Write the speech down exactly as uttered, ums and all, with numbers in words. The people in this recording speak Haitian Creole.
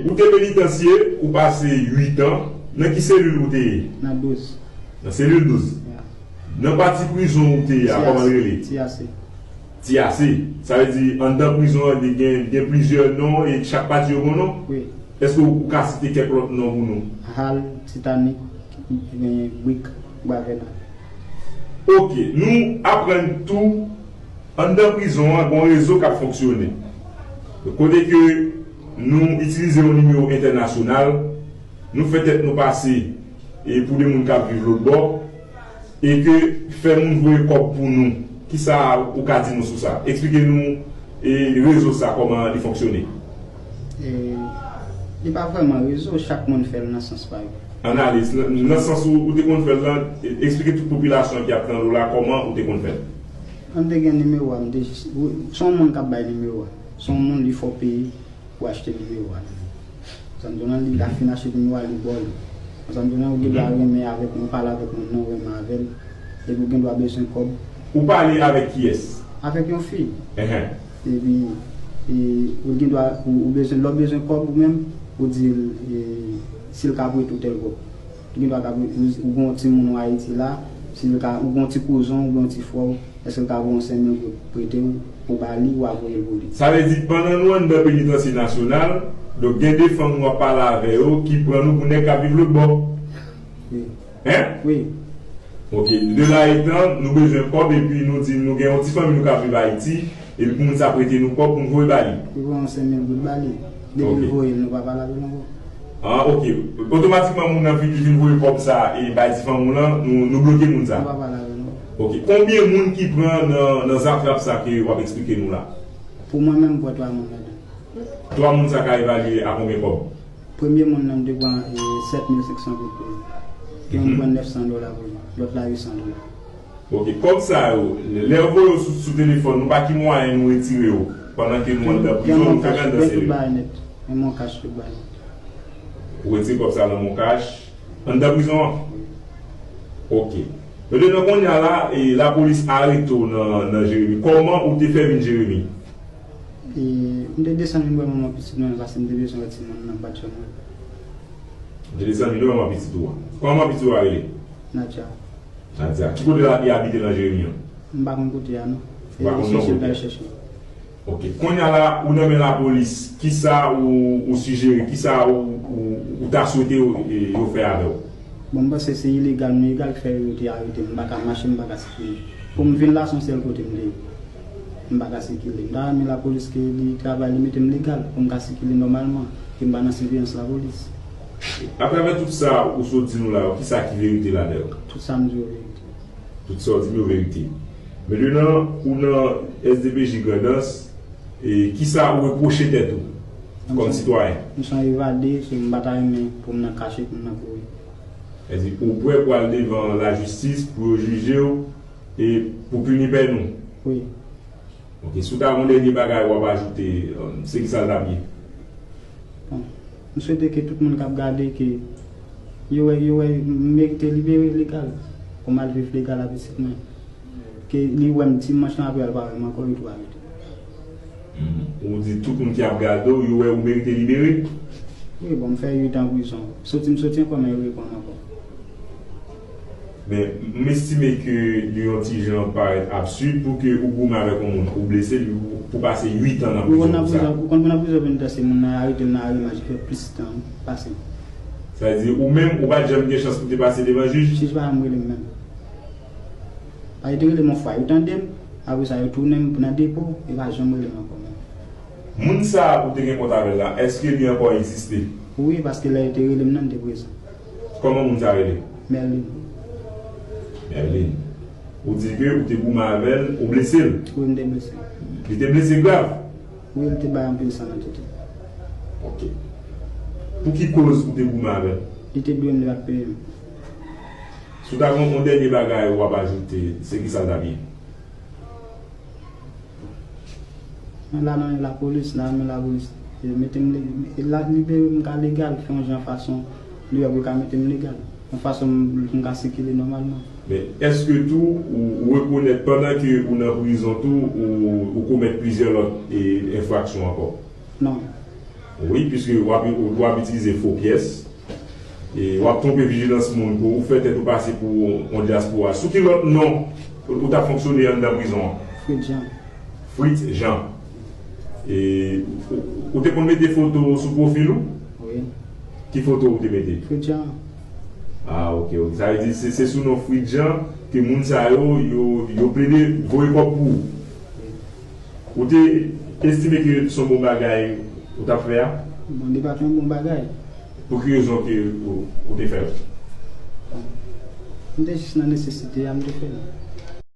Ou te penitansye, ou pase uit an. Nan ki selil ou te ye? Nan douz. Nan selil douz. Nan pati prizon ou te ye a, kòman l rele? T A C. T A C. Sa vle di, anndan prizon an, li gen, gen plizyè non e chak pati yo gon non? Wi. Èske ou ka site kèk lòt non pou nou? Hal, Titanic, genyen Brik, Bwa Vènal. Ok, nou aprann tou, anndan prizon an, gon rezo k ap fonksyone. Kote ke nou itilize yon nimewo entènasyonal, nou fè tèt nou pase e pou de moun k ap viv lòt bò, e ke fè moun voye kòb pou nou. Kisa ou ka di nou sou sa? Eksplike nou e rezo sa, kòman li fonksyone. E, li pa vrèman rezo, chak moun fè l nan sans pa yo. Analiz, nan, nan sans ou, ou te konn fè l lan, e, eksplike tout popilasyon ki ap tande w la kòman ou te konn fè l. An te gen nimewo a, m te jis, se yon moun k ap bay nimewo a. Se yon moun li fè w peye pou achte nimewo a. Sa m di w lan, li la fin achte nimewo a, li ba w li. Sa m di w lan, ou gen dwa renmen avèk mwen, pale avèk moun nan, ou renmen avè l. Epi ou gen dwa bezwen kòb. Ou pale avèk kiyès? Avèk yon fi. Enhen. Epi, e, ou gen dwa, ou, ou bezwen, lè w bezwen kòb ou menm, ou di l, e, si l ka prete w tèl kòb. Ou gen dwa ka prete, ou, ou gen yon timoun w Ayiti la, si l ka, ou gen yon ti kouzen w, ou gen yon ti frè w, èske l ka voye yon senk mil goud prete w, ou ba li, ou a voye l pou li? Sa vle di, pandan nou anndan penitansye nasyonal, donk gen de fanm w ap pale avè yo ki pran nou pou nèg k ap viv lòt bò. Wi. Hein? Wi. Ok, de la etan, nou bezwen kòb epi nou di nou gen yon ti fanmi nou k ap viv Ayiti, epi pou moun sa prete nou kòb pou nou voye ba li. Li pran yon senk mil goud ba li. Depi l voye l, nou pa pale avè l ankò. Ah, ok. Otomatikman, moun nan vin, vin voye kòb sa e bay ti fanm ou lan, nou, nou bloke moun sa. Nou pa pale avè l ankò. Ok. Konbyen moun ki pran nan, nan zatrap sa ke w ap eksplike nou la? Pou mwen menm, m pran twa moun ladan. Twa moun sa ka evalye a konbyen kòb? Premye moun nan, m te pran, e, sèt mil senk san goud pou li. Gen yon m pran nèf san dola pou li. Lòt la, uit san dola. Ok, kòb sa yo, lè yo voye yo sou, sou telefòn nou, pa ki mwayen nou retire yo pandan ke nou anndan prizon, nou fèk anndan sere? Gen Moncash, tout bagay nèt. Gen Moncash, tout bagay nèt. Ou retire kòb sa nan Moncash, anndan prizon an? Ok. Metenan, kounye a la, e, lapolis arete w nan, nan Jeremi. Kòman ou te fè vin Jeremi? E, m te desann vin wè manman pitit mwen, paske m te bezwen wè timoun nan, m pa t janm wè l. Ou te desann vin wè manman pitit ou an. Kòman manman pitit ou a rele? Nadia. Nadia. Ki kote la, li abite nan Jeremi an? M pa konn kote a, non. Ou pa konn non kote a? Ok. Kounye a la, ou nan men lapolis, kisa ou, ou sijere, kisa ou, ou, ou ta swete yo, e, yo fè avè w? Bon, m panse se ilegal, m ilegal ki fè yo te arete m. M pa ka mache, m pa ka sikile. Pou m vin la, se yon sèl kote m te ye. M pa ka sikile. M ta renmen lapolis ke li travay, li mete m legal pou m ka sikile nòmalman, ke m pa nan siveyans lapolis. Atravè tout sa ou sot di nou la yo, kisa ki verite ladan yo? Tout sa m di yo verite. Tout sa w di m yo verite. Metenan, ou nan S D P J Grandans, e kisa ou repwoche tèt ou kòm sitwayen? M se yon evade, se m pa ta renmen pou m nan kache, pou m nan kouri. Sa vle di, ou prè pou al devan lajistis, pou yo jije w, e pou pini pèn ou? Wi. Ok, si w ta gen yon dènye bagay w ap ajoute, um, se kisa l t ap ye? Bon, m swete ke tout moun k ap gade, ke yo wè, yo wè m merite libere legal, pou m al viv legal ak pitit mwen. Ke li wè m dimanch lan, apre l pa wè m ankò, li tou arete. Hmm. Ou di tout moun ki ap gade w, yo wè ou merite libere? Wi, bon, m fè uit an prizon. Soti m soti ankò, men yo reprann m ankò. Men, m estime ke li yon ti jan parèt absid pou ke ou goumen avèk yon moun, ou blese l, pou, pou pase uit an nan prizon pou sa. Ou konn nan prizon, ou konn nan prizon penitansye, moun nan arete l nan aremaj, li fè plis tan pase m. Sa vle di, ou menm, ou pa t janm gen chans pou te pase devan jij? Jij pa janm rele m menm. Pa yo te rele m yon fwa, yo tande m, apre sa yo tounen m nan depo, yo pa janm rele m ankò menm. Moun sa a ou te gen kont avè l la, èske li ankò egziste? Wi, paske lè yo te rele m nan, m te prezan. Kòman moun sa a rele? Merlin. Merlin. Ou di ke ou te goumen avè l, ou blese l? Wi, m te blese l. Li te blese grav? Wi, li te bay anpil san nan tete. Ok. Pou ki koz ou te goumen avè l? Li te dwe m, li pa t peye m. Si w ta gen yon dènye bagay w ap ajoute, se kisa l t ap ye? Mwen la nan men lapolis, la nan men lapolis. E mete m le-, e la, libere m ka legal, fè yon jan fason li wè pou l ka mete m legal. Yon fason m, m ka sikile nòmalman. Men, èske tou, ou, ou rekonèt pandan ke ou nan prizon tou, ou, ou komèt plizyè lòt, e, enfraksyon ankò? Non. Wi, piske w ap, w ap itilize fo pyès. E w ap twonpe vijilans moun pou ou fè tèt ou pase pou yon dyaspora. Sou ki lòt non ou t ap fonksyone anndan prizon an? Fritz Jean. Fritz Jean. E ou, ou te konn mete foto sou pwofil ou? Wi. Ki foto ou te mete? Fritz Jean. Ah, ok, ok. Sa vle di se, se sou non Fritz Jean ke moun sa yo, yo, yo plede voye kòb pou ou. Ou te estime ke se yon bon bagay ou t ap fè a? Bon, li pa t yon bon bagay. Pou ki rezon ke ou, ou te fè l? M te jis nan nesesite a, m te fè l.